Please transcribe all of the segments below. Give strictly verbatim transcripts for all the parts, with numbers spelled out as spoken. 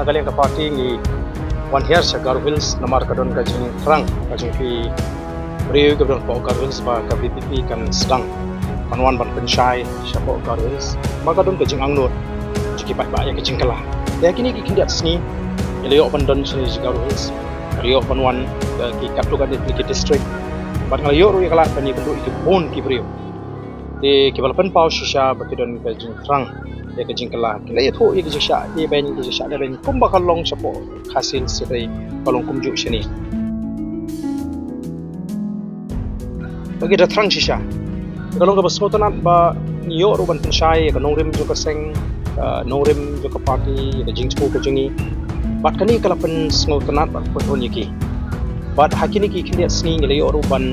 Ka liang ka party ngi wan hiar sha Garo Hills namar ka don ka jingthrang ka jong ki briew kiba don hapoh Garo Hills ba ka VPP kan sdang ban wan ban pynshai shapoh Garo Hills. Ba ka don ka jingangnud jong ki paidbah ïa ka jingkylla. Te ha kine ki khyndiat sngi ngi la ïoh ban don shane sha Garo Hills. Ngi la ïoh ban wan ïa ki katto katne ki district. Bad nga la ïoh ruh ïa ka lad ban ïakynduh ïa ki bun ki briew. Te kiba la pynpaw shisha ba ki don ka jingthrang ïa ka jingkylla. Ki la ïathuh ïa ka jingshah ïa beiñ, ka jingshah ïa beiñ kumba ka long shapoh Khasi Hills, hynrei ka long kumjuh shane. Ba ki da thrang shisha. Ka long kaba sngewtynnat ba ngi ïoh ruh ban pynshai ïa ka nongrim jong ka seng, ka nongrim jong ka party, ïa ka jingthmu ka jong ngi. Bad kane ka la pynsngewtynnat bad pynhun ïa ki. Bad ha kine ki khyndiat sngi ngi la ïoh ruh ban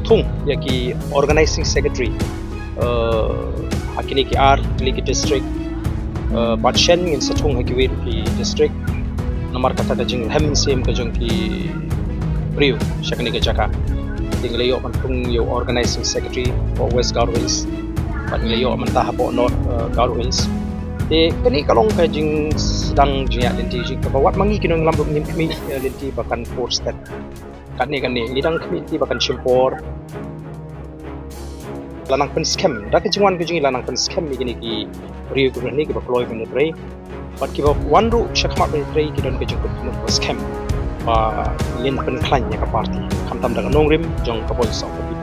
thung ïa ki organizing secretary, eh, ha kine ki ar tylli ki district, eh, bad shen ngin sa thung ha kiwei ki district. Namar kata ka jingrhem mynsiem ka jong ki briew sha kane ka jaka. Te ngi la ïoh ban thung ïa u organizing secretary for West Garo Hills. Bad ngi la ïoh mynta hapoh North, eh, Garo Hills. Te kane ka long ka jingsdang jingïaid lynti jong kaba wat ma ngi ki nongïalam ruh ngim khmih, eh, lynti ba kan four step. Katne katne ngi dang khmih lynti ba kan shim por. La nang pynskhem da ka jingwan ka jong ngi, la nang pynskhem ïa kine ki briew kiba ha kine kiba kloi ban ïatrei. Bad kiba wan ruh sha khmat ban ïatrei ki don ka jingkut khmut ba skhem ba ngin pynkhlaiñ ïa ka party khamtam da ka nongrim jong ka Voice of the People.